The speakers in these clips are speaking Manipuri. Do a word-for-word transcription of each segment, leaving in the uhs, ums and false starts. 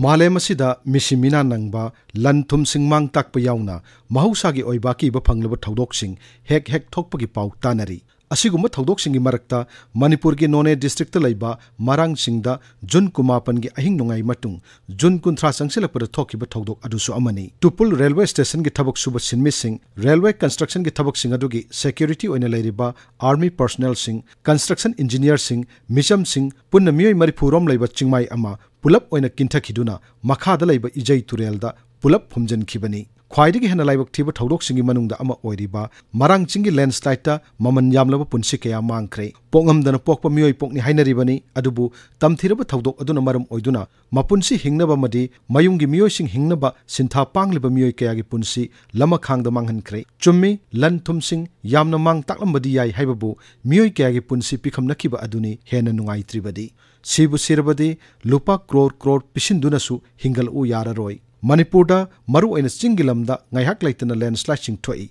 ꯃꯥꯂꯦꯝ ꯑꯁꯤꯗ ꯃꯤꯁꯤ ꯃꯤꯅꯥ ꯅꯪꯕ, ꯂꯟ ꯊꯨꯝꯁꯤꯡ ꯃꯥꯡ ꯇꯥꯛꯄ ꯌꯥꯎꯅ ꯃꯍꯧꯁꯥꯒꯤ ꯑꯣꯏꯕ ꯑꯀꯤꯕ ꯐꯪꯂꯕ ꯊꯧꯗꯣꯛꯁꯤꯡ ꯍꯦꯛ ꯍꯦꯛ ꯊꯣꯛꯄꯒꯤ ꯄꯥꯎ ꯇꯥꯅꯔꯤ꯫ ꯑꯁꯤꯒꯨꯝꯕ ꯊꯧꯗꯣꯛꯁꯤꯡꯒꯤ ꯃꯔꯛꯇ ꯃꯅꯤꯄꯨꯔꯒꯤ ꯅꯣꯅꯦ ꯗꯤꯁꯇ꯭ꯔꯤꯛꯇ ꯂꯩꯕ ꯃꯔꯥꯡ ꯆꯤꯡꯗ ꯖꯨꯟ ꯀꯨꯟꯃꯥꯄꯟꯒꯤ ꯑꯍꯤꯡ ꯅꯣꯡꯌꯥꯏ ꯃꯇꯨꯡ ꯖꯨꯟ ꯀꯨꯟꯊ꯭ꯔꯥ ꯆꯪꯁꯤꯜꯂꯛꯄꯗ ꯊꯣꯛꯈꯤꯕ ꯊꯧꯗꯣꯛ ꯑꯗꯨꯁꯨ ꯑꯃꯅꯤ꯫ ꯇꯨꯄꯨꯜ ꯔꯦꯜꯋꯦ ꯁ꯭ꯇꯦꯁꯟꯒꯤ ꯊꯕꯛ ꯁꯨꯕ ꯁꯤꯟꯃꯤꯁꯤꯡ, ꯔꯦꯜꯋꯦ ꯀꯟꯁꯇ꯭ꯔꯛꯁꯟꯒꯤ ꯊꯕꯛꯁꯤꯡ ꯑꯗꯨꯒꯤ ꯁꯦꯀ꯭ꯌꯨꯔꯤꯇꯤ ꯑꯣꯏꯅ ꯂꯩꯔꯤꯕ ꯑꯥꯔꯃꯤ ꯄꯔꯁꯣꯅꯦꯜꯁꯤꯡ, ꯀꯟꯁꯇ꯭ꯔꯛꯁꯟ ꯏꯟꯖꯤꯅꯤꯌꯔꯁꯤꯡ, ꯃꯤꯆꯝꯁꯤꯡ, ꯄꯨꯟꯅ ꯃꯤꯑꯣꯏ ꯃꯔꯤꯐꯨ ꯔꯣꯝ ꯂꯩꯕ ꯆꯤꯡꯃꯥꯏ ꯑꯃ ꯄꯨꯂꯞ ꯑꯣꯏꯅ ꯀꯤꯟꯊꯈꯤꯗꯨꯅ ꯃꯈꯥꯗ ꯂꯩꯕ ꯏꯖꯩ ꯇꯨꯔꯦꯜꯗ ꯄꯨꯂꯞ ꯐꯨꯝꯖꯤꯟꯈꯤꯕꯅꯤ꯫ ꯈ꯭ꯋꯥꯏꯗꯒꯤ ꯍꯦꯟꯅ ꯂꯥꯏꯕꯛ ꯊꯤꯕ ꯊꯧꯗꯣꯛꯁꯤꯡꯒꯤ ꯃꯅꯨꯡꯗ ꯑꯃ ꯑꯣꯏꯔꯤꯕ ꯃꯔꯥꯡ ꯆꯤꯡꯒꯤ ꯂꯦꯟꯁ꯭ꯂꯥꯏꯗꯇ ꯃꯃꯜ ꯌꯥꯝꯂꯕ ꯄꯨꯟꯁꯤ ꯀꯌꯥ ꯃꯥꯡꯈ꯭ꯔꯦ꯫ ꯄꯣꯛꯉꯝꯗꯅ ꯄꯣꯛꯄ ꯃꯤꯑꯣꯏ ꯄꯣꯛꯅꯤ ꯍꯥꯏꯅꯔꯤꯕꯅꯤ, ꯑꯗꯨꯕꯨ ꯇꯝꯊꯤꯔꯕ ꯊꯧꯗꯣꯛ ꯑꯗꯨꯅ ꯃꯔꯝ ꯑꯣꯏꯗꯨꯅ ꯃꯄꯨꯟꯁꯤ ꯍꯤꯡꯅꯕ ꯑꯃꯗꯤ ꯃꯌꯨꯝꯒꯤ ꯃꯤꯑꯣꯏꯁꯤꯡ ꯍꯤꯡꯅꯕ ꯁꯤꯟꯊꯥ ꯄꯥꯡꯂꯤꯕ ꯃꯤꯑꯣꯏ ꯀꯌꯥꯒꯤ ꯄꯨꯟꯁꯤ ꯂꯃꯈꯥꯡꯗ ꯃꯥꯡꯍꯟꯈ꯭ꯔꯦ꯫ ꯆꯨꯝꯃꯤ, ꯂꯟ ꯊꯨꯝꯁꯤꯡ ꯌꯥꯝꯅ ꯃꯥꯡ ꯇꯥꯛꯂꯝꯕꯗꯤ ꯌꯥꯏ ꯍꯥꯏꯕꯕꯨ ꯃꯤꯑꯣꯏ ꯀꯌꯥꯒꯤ ꯄꯨꯟꯁꯤ ꯄꯤꯈꯝꯅꯈꯤꯕ ꯑꯗꯨꯅꯤ ꯍꯦꯟꯅ ꯅꯨꯡꯉꯥꯏꯇ꯭ꯔꯤꯕꯗꯤ꯫ ꯁꯤꯕꯨ ꯁꯤꯔꯕꯗꯤ ꯂꯨꯄꯥ ꯀ꯭ꯔꯣꯔ ꯀ꯭ꯔꯣꯔ ꯄꯤꯁꯤꯟꯗꯨꯅꯁꯨ ꯍꯤꯡꯒꯠꯂꯛꯎ ꯌꯥꯔꯔꯣꯏ꯫ ꯃꯅꯤꯄꯨꯔꯗ ꯃꯔꯨꯑꯣꯏꯅ ꯆꯤꯡꯒꯤ ꯂꯝꯗ ꯉꯥꯏꯍꯥꯛ ꯂꯩꯇꯅ ꯂꯦꯟꯁ꯭ꯂꯥꯏꯗꯁꯤꯡ ꯊꯣꯛꯏ꯫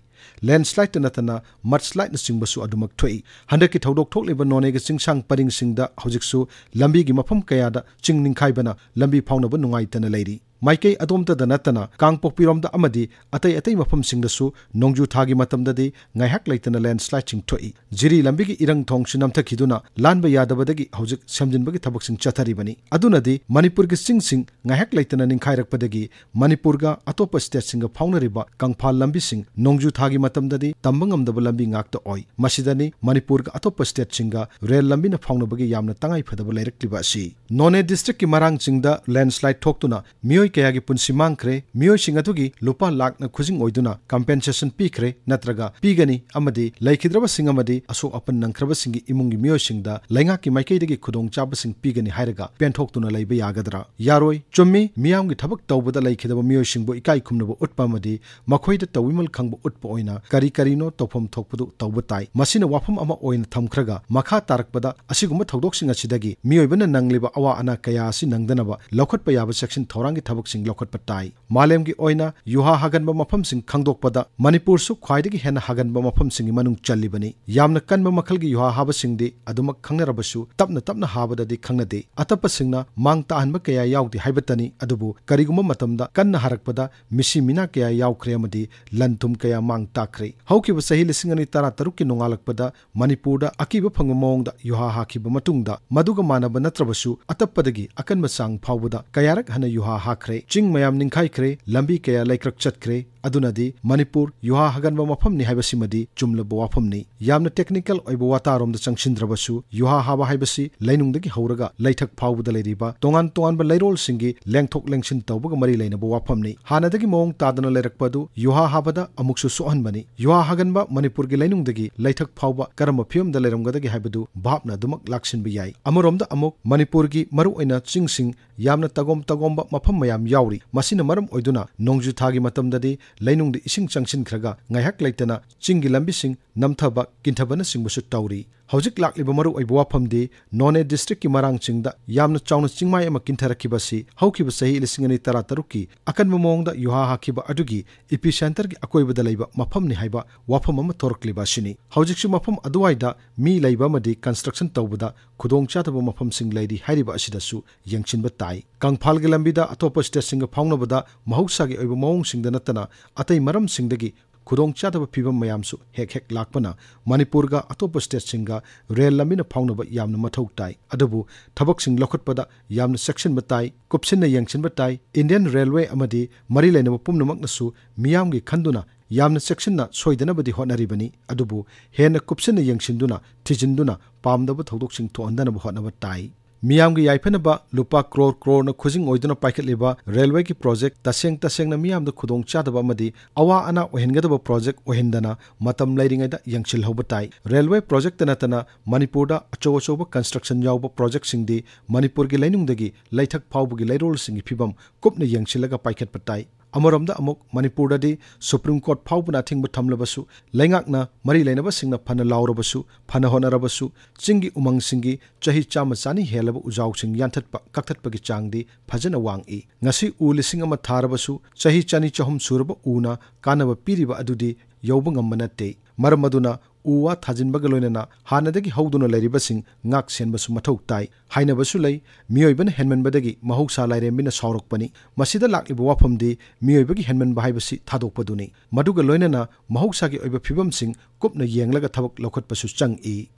ꯂꯦꯟꯁ꯭ꯂꯥꯏꯗꯇ ꯅꯠꯇꯅ ꯃꯗꯁ꯭ꯂꯥꯏꯗꯅꯆꯤꯡꯕꯁꯨ ꯑꯗꯨꯃꯛ ꯊꯣꯛꯏ꯫ ꯍꯟꯗꯛꯀꯤ ꯊꯧꯗꯣꯛ ꯊꯣꯛꯂꯤꯕ ꯅꯣꯅꯦꯒꯤ ꯆꯤꯡꯁꯥꯡ ꯄꯔꯤꯡꯁꯤꯡꯗ ꯍꯧꯖꯤꯛꯁꯨ ꯂꯝꯕꯤꯒꯤ ꯃꯐꯝ ꯀꯌꯥꯗ ꯆꯤꯡ ꯅꯤꯡꯈꯥꯏꯕꯅ ꯂꯝꯕꯤ ꯐꯥꯎꯅꯕ ꯅꯨꯡꯉꯥꯏꯇꯅ ꯂꯩꯔꯤ꯫ ꯃꯥꯏꯀꯩ ꯑꯗꯣꯝꯇꯗ ꯅꯠꯇꯅ ꯀꯥꯡꯄꯣꯛꯄꯤꯔꯣꯝꯗ ꯑꯃꯗꯤ ꯑꯇꯩ ꯑꯇꯩ ꯃꯐꯝꯁꯤꯡꯗꯁꯨ ꯅꯣꯡꯖꯨ ꯊꯥꯒꯤ ꯃꯇꯝꯗꯗꯤ ꯉꯥꯏꯍꯥꯛ ꯂꯩꯇꯅ ꯂꯦꯟꯁ꯭ꯂꯥꯏꯗꯁꯤꯡ ꯊꯣꯛꯏ꯫ ꯖꯤꯔꯤ ꯂꯝꯕꯤꯒꯤ ꯏꯔꯪ ꯊꯣꯡꯁꯨ ꯅꯝꯊꯈꯤꯗꯨꯅ ꯂꯥꯟꯕ ꯌꯥꯗꯕꯗꯒꯤ ꯍꯧꯖꯤꯛ ꯁꯦꯝꯖꯤꯟꯕꯒꯤ ꯊꯕꯛꯁꯤꯡ ꯆꯠꯊꯔꯤꯕꯅꯤ꯫ ꯑꯗꯨꯅꯗꯤ ꯃꯅꯤꯄꯨꯔꯒꯤ ꯆꯤꯡꯁꯤꯡ ꯉꯥꯏꯍꯥꯛ ꯂꯩꯇꯅ ꯅꯤꯡꯈꯥꯏꯔꯛꯄꯗꯒꯤ ꯃꯅꯤꯄꯨꯔꯒ ꯑꯇꯣꯞꯄ ꯁ꯭ꯇꯦꯠꯁꯤꯡꯒ ꯐꯥꯎꯅꯔꯤꯕ ꯀꯪꯐꯥꯜ ꯂꯝꯕꯤꯁꯤꯡ ꯅꯣꯡꯖꯨ ꯊꯥꯒꯤ ꯃꯇꯝꯗꯗꯤ ꯇꯝꯕ ꯉꯝꯗꯕ ꯂꯝꯕꯤ ꯉꯥꯛꯇ ꯑꯣꯏ꯫ ꯃꯁꯤꯗꯅꯤ ꯃꯅꯤꯄꯨꯔꯒ ꯑꯇꯣꯞꯄ ꯁ꯭ꯇꯦꯠꯁꯤꯡꯒ ꯔꯦꯜ ꯂꯝꯕꯤꯅ ꯐꯥꯎꯅꯕꯒꯤ ꯌꯥꯝꯅ ꯇꯉꯥꯏ ꯐꯗꯕ ꯂꯩꯔꯛꯂꯤꯕ ꯑꯁꯤ꯫ ꯅꯣꯅꯦ ꯗꯤꯁꯇ꯭ꯔꯤꯛꯀꯤ ꯃꯔꯥꯡ ꯆꯤꯡꯗ ꯂꯦꯟꯁ꯭ꯂꯥꯏꯗ ꯊꯣꯛꯇꯨꯅ ꯃꯤꯑꯣꯏ ꯀꯌꯥꯒꯤ ꯄꯨꯟꯁꯤ ꯃꯥꯡꯈ꯭ꯔꯦ꯫ ꯃꯤꯑꯣꯏꯁꯤꯡ ꯑꯗꯨꯒꯤ ꯂꯨꯄꯥ ꯂꯥꯛꯅ ꯈꯨꯖꯤꯡ ꯑꯣꯏꯗꯨꯅ ꯀꯝꯄꯦꯟꯁꯦꯁꯟ ꯄꯤꯈ꯭ꯔꯦ ꯅꯠꯇ꯭ꯔꯒ ꯄꯤꯒꯅꯤ ꯑꯃꯗꯤ ꯂꯩꯈꯤꯗ꯭ꯔꯕꯁꯤꯡ ꯑꯃꯗꯤ ꯑꯁꯣꯛ ꯑꯄꯟ ꯅꯪꯈ꯭ꯔꯕꯁꯤꯡꯒꯤ ꯏꯃꯨꯡꯒꯤ ꯃꯤꯑꯣꯏꯁꯤꯡꯗ ꯂꯩꯉꯥꯛꯀꯤ ꯃꯥꯏꯀꯩꯗꯒꯤ ꯈꯨꯗꯣꯡꯆꯥꯕꯁꯤꯡ ꯄꯤꯒꯅꯤ ꯍꯥꯏꯔꯒ ꯄꯦꯟꯊꯣꯛꯇꯨꯅ ꯂꯩꯕ ꯌꯥꯒꯗ꯭ꯔꯥ? ꯌꯥꯔꯣꯏ꯫ ꯆꯨꯝꯃꯤ, ꯃꯤꯌꯥꯝꯒꯤ ꯊꯕꯛ ꯇꯧꯕꯗ ꯂꯩꯈꯤꯗꯕ ꯃꯤꯑꯣꯏꯁꯤꯡꯕꯨ ꯏꯀꯥꯏ ꯈꯨꯝꯅꯕ ꯎꯠꯄ ꯑꯃꯗꯤ ꯃꯈꯣꯏꯗ ꯇꯧꯕꯤꯃꯜ ꯈꯪꯕ ꯎꯠꯄ ꯑꯣꯏꯅ ꯀꯔꯤ ꯀꯔꯤꯅꯣ ꯇꯧꯐꯝ ꯊꯣꯛꯄꯗꯨ ꯇꯧꯕ ꯇꯥꯏ꯫ ꯃꯁꯤꯅ ꯋꯥꯐꯝ ꯑꯃ ꯑꯣꯏꯅ ꯊꯝꯈ꯭ꯔꯒ ꯃꯈꯥ ꯇꯥꯔꯛꯄꯗ ꯑꯁꯤꯒꯨꯝꯕ ꯊꯧꯗꯣꯛꯁꯤꯡ ꯑꯁꯤꯗꯒꯤ ꯃꯤꯑꯣꯏꯕꯅ ꯅꯪꯂꯤꯕ ꯑꯋꯥ ꯑꯅꯥ ꯀꯌꯥ ꯑꯁꯤ ꯅꯪꯗꯅꯕ ꯂꯧꯈꯠꯄ ꯌꯥꯕ ꯆꯦꯛꯁꯤꯟ ꯊꯧꯔꯥꯡꯒꯤ ꯊꯕꯛ ꯊꯕꯛꯁꯤꯡ ꯂꯧꯈꯠꯄ ꯇꯥꯏ꯫ ꯃꯥꯂꯦꯝꯒꯤ ꯑꯣꯏꯅ ꯌꯨꯍꯥ ꯍꯥꯒꯟꯕ ꯃꯐꯝꯁꯤꯡ ꯈꯪꯗꯣꯛꯄꯗ ꯃꯅꯤꯄꯨꯔꯁꯨ ꯈ꯭ꯋꯥꯏꯗꯒꯤ ꯍꯦꯟꯅ ꯍꯥꯒꯟꯕ ꯃꯐꯝꯁꯤꯡꯒꯤ ꯃꯅꯨꯡ ꯆꯜꯂꯤꯕꯅꯤ꯫ ꯌꯥꯝꯅ ꯀꯟꯕ ꯃꯈꯜꯒꯤ ꯌꯨꯍꯥ ꯍꯥꯕꯁꯤꯡꯗꯤ ꯑꯗꯨꯃꯛ ꯈꯪꯅꯔꯕꯁꯨ ꯇꯞꯅ ꯇꯞꯅ ꯍꯥꯕꯗꯗꯤ ꯈꯪꯅꯗꯦ꯫ ꯑꯇꯞꯄꯁꯤꯡꯅ ꯃꯥꯡ ꯇꯥꯍꯟꯕ ꯀꯌꯥ ꯌꯥꯎꯗꯦ ꯍꯥꯏꯕꯇꯅꯤ, ꯑꯗꯨꯕꯨ ꯀꯔꯤꯒꯨꯝꯕ ꯃꯇꯝꯗ ꯀꯟꯅ ꯍꯥꯔꯛꯄꯗ ꯃꯤꯁꯤ ꯃꯤꯅꯥ ꯀꯌꯥ ꯌꯥꯎꯈ꯭ꯔꯦ ꯑꯃꯗꯤ ꯂꯟ ꯊꯨꯝ ꯀꯌꯥ ꯃꯥꯡ ꯇꯥꯛꯈ꯭ꯔꯦ꯫ ꯍꯧꯈꯤꯕ ꯆꯍꯤ ꯂꯤꯁꯤꯡ ꯑꯅꯤ ꯇꯔꯥ ꯇꯔꯨꯛꯀꯤ ꯅꯣꯡꯉꯥꯜꯂꯛꯄꯗ ꯃꯅꯤꯄꯨꯔꯗ ꯑꯀꯤꯕ ꯐꯪꯕ ꯃꯑꯣꯡꯗ ꯌꯨꯍꯥ ꯍꯥꯈꯤꯕ ꯃꯇꯨꯡꯗ ꯃꯗꯨꯒ ꯃꯥꯟꯅꯕ ꯅꯠꯇ꯭ꯔꯕꯁꯨ ꯑꯇꯞꯄꯗꯒꯤ ꯑꯀꯟꯕ ꯆꯥꯡ ꯐꯥꯎꯕꯗ ꯀꯌꯥꯔꯛ ꯍꯟꯅ ꯌꯨꯍꯥ ꯍꯥꯈ꯭ꯔꯦ꯫ ꯆꯤꯡ ꯃꯌꯥꯝ ꯅꯤꯡꯈꯥꯏꯈ꯭ꯔꯦ, ꯂꯝꯕꯤ ꯀꯌꯥ ꯂꯩꯀ꯭ꯔꯛ ꯆꯠꯈ꯭ꯔꯦ꯫ ꯑꯗꯨꯅꯗꯤ ꯃꯅꯤꯄꯨꯔ ꯌꯨꯍꯥ ꯍꯥꯒꯟꯕ ꯃꯐꯝꯅꯤ ꯍꯥꯏꯕꯁꯤꯃꯗꯤ ꯆꯨꯝꯂꯕ ꯋꯥꯐꯝꯅꯤ꯫ ꯌꯥꯝꯅ technical ꯑꯣꯏꯕ ꯋꯥꯇꯥꯔꯣꯝꯗ ꯆꯪꯁꯤꯟꯗ꯭ꯔꯕꯁꯨ ꯌꯨꯍꯥ ꯍꯥꯕ ꯍꯥꯏꯕꯁꯤ ꯂꯩꯅꯨꯡꯗꯒꯤ ꯍꯧꯔꯒ ꯂꯩꯊꯛ ꯐꯥꯎꯕꯗ ꯂꯩꯔꯤꯕ ꯇꯣꯉꯥꯟ ꯇꯣꯉꯥꯟꯕ ꯂꯩꯔꯣꯜꯁꯤꯡꯒꯤ ꯂꯦꯡꯊꯣꯛ ꯂꯦꯡꯁꯤꯟ ꯇꯧꯕꯒ ꯃꯔꯤ ꯂꯩꯅꯕ ꯋꯥꯐꯝꯅꯤ꯫ ꯍꯥꯟꯅꯗꯒꯤ ꯃꯑꯣꯡ ꯇꯥꯗꯅ ꯂꯩꯔꯛꯄ ꯑꯗꯨ ꯌꯨꯍꯥ ꯍꯥꯕꯗ ꯑꯃꯨꯛꯁꯨ ꯁꯣꯛꯍꯟꯕꯅꯤ꯫ ꯌꯨꯍꯥ ꯍꯥꯒꯟꯕ ꯃꯅꯤꯄꯨꯔꯒꯤ ꯂꯩꯅꯨꯡꯗꯒꯤ ꯂꯩꯊꯛ ꯐꯥꯎꯕ ꯀꯔꯝꯕ ꯐꯤꯕꯝꯗ ꯂꯩꯔꯝꯒꯗꯒꯦ ꯍꯥꯏꯕꯗꯨ ꯚꯥꯞꯅ ꯑꯗꯨꯃꯛ ꯂꯥꯛꯁꯤꯟꯕ ꯌꯥꯏ꯫ ꯑꯃꯔꯣꯝꯗ ꯑꯃꯨꯛ ꯃꯅꯤꯄꯨꯔꯒꯤ ꯃꯔꯨꯑꯣꯏꯅ ꯆꯤꯡꯁꯤꯡ ꯌꯥꯝꯅ ꯇꯒꯣꯝ ꯇꯒꯣꯝꯕ ꯃꯐꯝ ꯃꯌꯥꯝ ꯌꯥꯎꯔꯤ꯫ ꯃꯁꯤꯅ ꯃꯔꯝ ꯑꯣꯏꯗꯨꯅ ꯅꯣꯡꯖꯨ ꯊꯥꯒꯤ ꯃꯇꯝꯗꯗꯤ ꯂꯩꯅꯨꯡꯗ ꯏꯁꯤꯡ ꯆꯪꯁꯤꯟꯈ꯭ꯔꯒ ꯉꯥꯏꯍꯥꯛ ꯂꯩꯇꯅ ꯆꯤꯡꯒꯤ ꯂꯝꯕꯤꯁꯤꯡ ꯅꯝꯊꯕ, ꯀꯤꯟꯊꯕꯅꯆꯤꯡꯕꯁꯨ ꯇꯧꯔꯤ꯫ ꯍꯧꯖꯤꯛ ꯂꯥꯛꯂꯤꯕ ꯃꯔꯨꯑꯣꯏꯕ ꯋꯥꯐꯝꯗꯤ ꯅꯣꯅꯦ districtꯀꯤ ꯃꯔꯥꯡ ꯆꯤꯡꯗ ꯌꯥꯝꯅ ꯆꯥꯎꯅ ꯆꯤꯡꯃꯥꯏ ꯑꯃ ꯀꯤꯟꯊꯔꯛꯈꯤꯕ ꯑꯁꯤ ꯍꯧꯈꯤꯕ ꯆꯍꯤ ꯂꯤꯁꯤꯡ ꯑꯅꯤ ꯇꯔꯥ ꯇꯔꯨꯛꯀꯤ ꯑꯀꯟꯕ ꯃꯑꯣꯡꯗ ꯌꯨꯍꯥ ꯍꯥꯈꯤꯕ ꯑꯗꯨꯒꯤ epicenterꯒꯤ ꯑꯀꯣꯏꯕꯗ ꯂꯩꯕ ꯃꯐꯝꯅꯤ ꯍꯥꯏꯕ ꯋꯥꯐꯝ ꯑꯃ ꯊꯣꯔꯛꯂꯤꯕ ꯑꯁꯤꯅꯤ꯫ ꯍꯧꯖꯤꯛꯁꯨ ꯃꯐꯝ ꯑꯗꯨꯋꯥꯏꯗ ꯃꯤ ꯂꯩꯕ ꯑꯃꯗꯤ construction ꯇꯧꯕꯗ ꯈꯨꯗꯣꯡꯆꯥꯗꯕ ꯃꯐꯝꯁꯤꯡ ꯂꯩꯔꯤ ꯍꯥꯏꯔꯤꯕ ꯑꯁꯤꯗꯁꯨ ꯌꯦꯡꯁꯤꯟꯕ ꯇꯥꯏ꯫ ꯀꯪꯐꯥꯜꯒꯤ ꯂꯝꯕꯤꯗ ꯑꯇꯣꯞꯄ stateꯁꯤꯡꯒ ꯐꯥꯎꯅꯕꯗ ꯃꯍꯧꯁꯥꯒꯤ ꯑꯣꯏꯕ ꯃꯑꯣꯡꯁꯤꯡꯗ ꯅꯠꯇꯅ ꯑꯇꯩ ꯃꯔꯝꯁꯤꯡꯗꯒꯤ ꯈꯨꯗꯣꯡꯆꯥꯗꯕ ꯐꯤꯕꯝ ꯃꯌꯥꯝꯁꯨ ꯍꯦꯛ ꯍꯦꯛ ꯂꯥꯛꯄꯅ ꯃꯅꯤꯄꯨꯔꯒ ꯑꯇꯣꯞꯄ stateꯁꯤꯡꯒ ꯔꯦꯜ ꯂꯝꯕꯤꯅ ꯐꯥꯎꯅꯕ ꯌꯥꯝꯅ ꯃꯊꯧ ꯇꯥꯏ꯫ ꯑꯗꯨꯕꯨ ꯊꯕꯛꯁꯤꯡ ꯂꯧꯈꯠꯄꯗ ꯌꯥꯝꯅ ꯆꯦꯛꯁꯤꯟꯕ ꯇꯥꯏ, ꯀꯨꯞꯁꯤꯟꯅ ꯌꯦꯡꯁꯤꯟꯕ ꯇꯥꯏ꯫ Indian Railway ꯑꯃꯗꯤ ꯃꯔꯤ ꯂꯩꯅꯕ ꯄꯨꯝꯅꯃꯛꯅꯁꯨ ꯃꯤꯌꯥꯝꯒꯤ ꯈꯟꯗꯨꯅ ꯌꯥꯝꯅ ꯆꯦꯛꯁꯤꯟꯅ ꯁꯣꯏꯗꯅꯕꯗꯤ ꯍꯣꯠꯅꯔꯤꯕꯅꯤ꯫ ꯑꯗꯨꯕꯨ ꯍꯦꯟꯅ ꯀꯨꯞꯁꯤꯟꯅ ꯌꯦꯡꯁꯤꯟꯗꯨꯅ, ꯊꯤꯖꯤꯟꯗꯨꯅ ꯄꯥꯝꯗꯕ ꯊꯧꯗꯣꯛꯁꯤꯡ ꯊꯣꯛꯍꯟꯗꯅꯕ ꯍꯣꯠꯅꯕ ꯇꯥꯏ꯫ ꯃꯤꯌꯥꯝꯒꯤ ꯌꯥꯏꯐꯅꯕ ꯂꯨꯄꯥ ꯀ꯭ꯔꯣꯔ ꯀ꯭ꯔꯣꯔꯅ ꯈꯨꯖꯤꯡ ꯑꯣꯏꯗꯨꯅ ꯄꯥꯏꯈꯠꯂꯤꯕ ꯔꯦꯜꯋꯦꯒꯤ project ꯇꯁꯦꯡ ꯇꯁꯦꯡꯅ ꯃꯤꯌꯥꯝꯗ ꯈꯨꯗꯣꯡꯆꯥꯗꯕ ꯑꯃꯗꯤ ꯑꯋꯥ ꯑꯅꯥ ꯑꯣꯏꯍꯟꯒꯗꯕ project ꯑꯣꯏꯍꯟꯗꯅ ꯃꯇꯝ ꯂꯩꯔꯤꯉꯩꯗ ꯌꯦꯡꯁꯤꯜꯍꯧꯕ ꯇꯥꯏ꯫ ꯔꯦꯜꯋꯦ projectꯇ ꯅꯠꯇꯅ ꯃꯅꯤꯄꯨꯔꯗ ꯑꯆꯧ ꯑꯆꯧꯕ construction ꯌꯥꯎꯕ projectꯁꯤꯡꯗꯤ ꯃꯅꯤꯄꯨꯔꯒꯤ ꯂꯩꯅꯨꯡꯗꯒꯤ ꯂꯩꯊꯛ ꯐꯥꯎꯕꯒꯤ ꯂꯩꯔꯣꯜꯁꯤꯡꯒꯤ ꯐꯤꯕꯝ ꯀꯨꯞꯅ ꯌꯦꯡꯁꯤꯜꯂꯒ ꯄꯥꯏꯈꯠꯄ ꯇꯥꯏ꯫ ꯑꯃꯔꯣꯝꯗ ꯑꯃꯨꯛ ꯃꯅꯤꯄꯨꯔꯗꯗꯤ ꯁꯨꯄ꯭ꯔꯤꯝ ꯀꯣꯔꯠ ꯐꯥꯎꯕꯅ ꯑꯊꯤꯡꯕ ꯊꯝꯂꯕꯁꯨ, ꯂꯩꯉꯥꯛꯅ ꯃꯔꯤ ꯂꯩꯅꯕꯁꯤꯡꯅ ꯐꯅ ꯂꯥꯎꯔꯕꯁꯨ, ꯐꯅ ꯍꯣꯠꯅꯔꯕꯁꯨ, ꯆꯤꯡꯒꯤ ꯎꯃꯪꯁꯤꯡꯒꯤ ꯆꯍꯤ ꯆꯥꯝꯃ ꯆꯅꯤ ꯍꯦꯜꯂꯕ ꯎꯖꯥꯎꯁꯤꯡ ꯌꯥꯟꯊꯠꯄ, ꯀꯛꯊꯠꯄꯒꯤ ꯆꯥꯡꯗꯤ ꯐꯖꯅ ꯋꯥꯡꯏ꯫ ꯉꯁꯤ ꯎ ꯂꯤꯁꯤꯡ ꯑꯃ ꯊꯥꯔꯕꯁꯨ, ꯆꯍꯤ ꯆꯅꯤ ꯆꯍꯨꯝ ꯁꯨꯔꯕ ꯎꯅ ꯀꯥꯟꯅꯕ ꯄꯤꯔꯤꯕ ꯑꯗꯨꯗꯤ ꯌꯧꯕ ꯉꯝꯕ ꯅꯠꯇꯦ꯫ ꯃꯔꯝ ꯑꯗꯨꯅ ꯎ ꯋꯥ ꯊꯥꯖꯤꯟꯕꯒ ꯂꯣꯏꯅꯅ ꯍꯥꯟꯅꯗꯒꯤ ꯍꯧꯗꯨꯅ ꯂꯩꯔꯤꯕꯁꯤꯡ ꯉꯥꯛ ꯁꯦꯟꯕꯁꯨ ꯃꯊꯧ ꯇꯥꯏ꯫ ꯍꯥꯏꯅꯕꯁꯨ ꯂꯩ, ꯃꯤꯑꯣꯏꯕꯅ ꯍꯦꯟꯃꯟꯕꯗꯒꯤ ꯃꯍꯧꯁꯥ ꯂꯥꯏꯔꯦꯝꯕꯤꯅ ꯁꯥꯎꯔꯛꯄꯅꯤ꯫ ꯃꯁꯤꯗ ꯂꯥꯛꯂꯤꯕ ꯋꯥꯐꯝꯗꯤ ꯃꯤꯑꯣꯏꯕꯒꯤ ꯍꯦꯟꯃꯟꯕ ꯍꯥꯏꯕꯁꯤ ꯊꯥꯗꯣꯛꯄꯗꯨꯅꯤ꯫ ꯃꯗꯨꯒ ꯂꯣꯏꯅꯅ ꯃꯍꯧꯁꯥꯒꯤ ꯑꯣꯏꯕ ꯐꯤꯕꯝꯁꯤꯡ ꯀꯨꯞꯅ ꯌꯦꯡꯂꯒ ꯊꯕꯛ ꯂꯧꯈꯠꯄꯁꯨ ꯆꯪꯏ꯫